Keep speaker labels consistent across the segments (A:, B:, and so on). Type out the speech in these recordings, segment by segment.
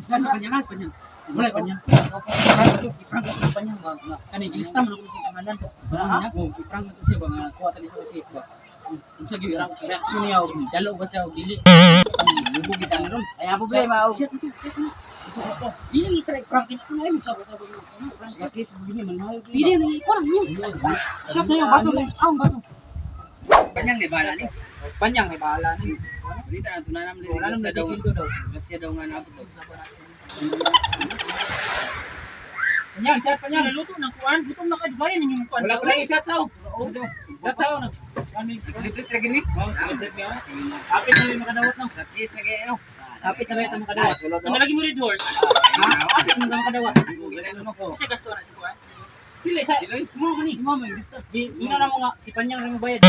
A: Nasa kanya nga, kanya. Wala kanya. Prank to, i-prank ko sa kanya ba. Kani gilista man ako sa pangalan. Wala niya. Oh, i-prank na to siya ba nga kuha tani sa case ba. Unsa gyud reaksyon niya og dalo ba siya og dili. Kani lugo gid ang ron.
B: Ay, ang problema, oh.
A: Siya dito, siya dito. Dili i-try prank ko na mo sa sa prank.
B: Case, bini, manmayo.
A: Dili na ko lang niyo. Shot na yung baso mo. Ang baso.
B: Panyang ni bala ni.
A: Panyang ay bahala ni.
B: Balita na tunanan mo
A: Wala naman
B: grasya daw.
A: nagsisildo daw.
B: Grasya daw nga naabot daw.
A: Panyang, chat panyang.
C: Naluto ng kuan, gutom na kayo bayan ninyong kuan.
A: Wala ko lang i-shot sao. Shot sao na.
B: Nag-celebrate lagi ni.
A: Oh, celebrate niya. Apit na may makadawat no.
B: Sa case na kaya ano.
A: Apit na may makadawat.
C: Ang lagi mo red horse.
A: Ah, apit na may makadawat.
C: Kasi gasto na si kuan.
A: Dili sa mo man ni, mo man gusto. Di ina na mo nga si Panyang ra mo bayad.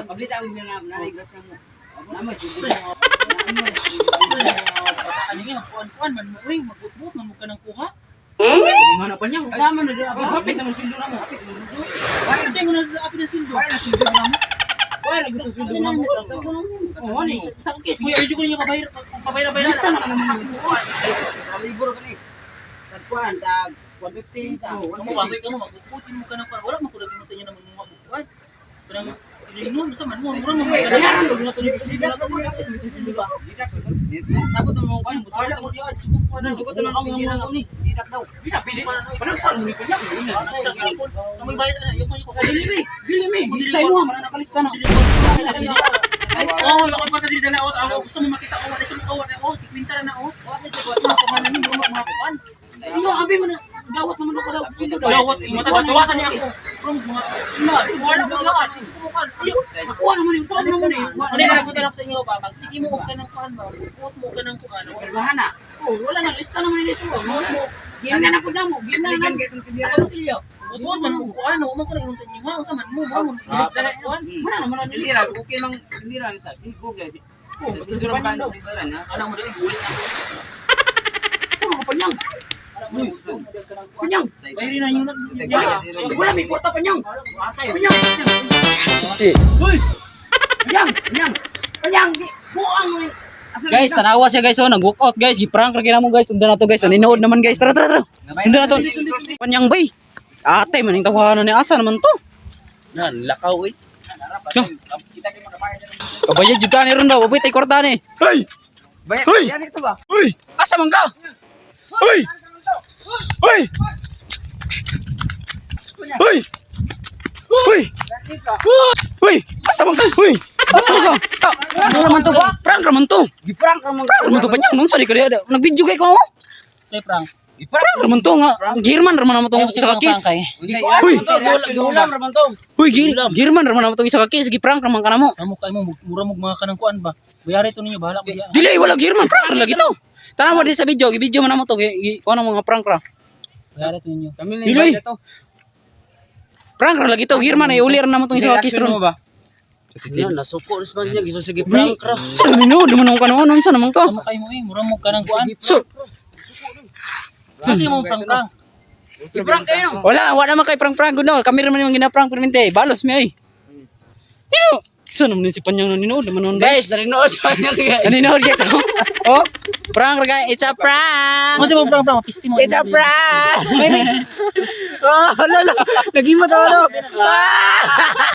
B: Pablita ako nga nanay grasya mo. Namo
C: Ano nga kuan-kuan man mo uy, magbutbut man mo ka ng kuha.
A: Nga na Panyang. Naman na dira. Apit na mo sundo na mo.
C: Kasi nga na apit na sundo.
A: Wala sundo na mo. Wala gusto sundo na mo. Oh, ani sa kiss.
C: Uy, ayun ko ninyo kabayar, kabayar-bayar.
A: Lista na naman mo.
B: Libro ka ni.
A: Tagkuan tag 150 sa.
C: Kamu bagoy kamo magbutbutin mo ka ng kuan. Wala man ko lagi mo sa inyo na magbutbutan. Kanang ilinom sa man mo, mura mo ka.
A: Bayaran mo na to ni sundo na to. Sundo ba?
B: Didak. Sabot mo kuan
C: Wala mo diyan, suko kuan.
B: Sugot naman ang
A: Ang
B: ang ni. Didak daw.
A: Pili. Panagsan mo ni Panyang.
C: Kamoy bayad na, yung ko.
A: Dili mi, dili mi. Sa imo man nakalista na.
C: Oh, lakad pa sa dili na ako. Gusto mo makita ko, wala sa mga wala oh, si Quinta na oh. Wala sa kuan, pangalan ni mo mga kuan.
A: Iyo abi man dawat naman ako daw. Sundo daw.
C: Dawat, matawasan niya ako. From mga wala ko diyan. Suko kuan. Ayo.
A: Nakuha naman yun. Saan naman eh?
C: Ano na ko sa inyo ba? Pag sige mo og kanang kuan ba, buot mo kanang kuan.
B: Pirmahan na.
A: Oh, wala na lista naman nito. Mo mo. Gina na pud namo. Gina na.
B: Balikan kay itong
A: Sa
B: tindera.
A: kamutilyo.
C: Buot man mo kuan, mo man ko na ingon sa inyo ha, unsa man mo, mo mo lista na kuan.
A: Wala naman na
B: Tindera, okay mang tindera sa sigo kay.
A: Oh,
B: Sa tindera pa tindera na.
C: Alam mo dai, bulit ako.
A: Ano ka Panyang? Panyang.
C: Bayri na yun.
A: Wala may kwarta Panyang. Panyang. Uy. Panyang, Panyang. Panyang, buang mo.
D: Guys, tanawa siya guys oh, nag-walk out guys, gi-prank ra mo guys. Sundan na to guys, nanonood naman guys. Tara tara tara. Sundan na to. Panyang bay. Ate man ning tawanan ni asa naman to.
B: Na lakaw eh.
D: Kabayad jud ta ni ron daw, aboy tay kwarta ni. Hey!
B: Bayad,
D: Hoy!
B: yan ito ba?
D: Uy! Asa man ka? Uy! Uy! Uy! Uy! Uy! Asa man ka? Uy! Asa man ka? Ah,
B: Ano naman to ba?
D: prank raman to.
B: Giprank raman
D: Prank raman to Panyang. Nung sa di ka diha. Nag-video kay ko. oh.
C: Say prang.
D: Prank raman to nga. Girman raman naman tong isa ka kiss. Uy!
B: Gulam raman to.
D: Uy, girman raman naman tong isa ka kiss. Gi-prank raman ka namo.
C: Amo kay mo mura mo mga kanang kuan ba. Bayari to ninyo bahala ko diya.
D: Dili wala girman prank ra lagi to. Tanawa di sa video, gi-video man namo to. Kuha ng mga prank ra.
C: Bayari to ninyo.
B: Kami na
D: Dili.
B: yung to.
D: Prank ra lagi to. Girman ay uli ra namo tong isa ka kiss
B: Reaction
D: ron.
B: mo ba?
E: Na, nasuko na sa niya, sige prank ra.
D: Sa ninood naman ang kanon unsa naman ka?
C: Amo kay mo eh, mura mo kanang kuan.
D: So,
C: Kasi mo prang prang.
B: Giprank kayo.
D: wala, wala naman kay prank prank no. Kami raman yung ginaprank permente. Balos mi ay. Ino, sa naman si Panyang nanonood naman nun.
B: Guys, narinood sa niya guys.
D: Nanonood guys. Oh, oh prank ra guys. It's a prank.
C: Kasi mo prang prang, pisti mo.
D: It's a prank. Oh, lolo. Nagimot ako no. Ah!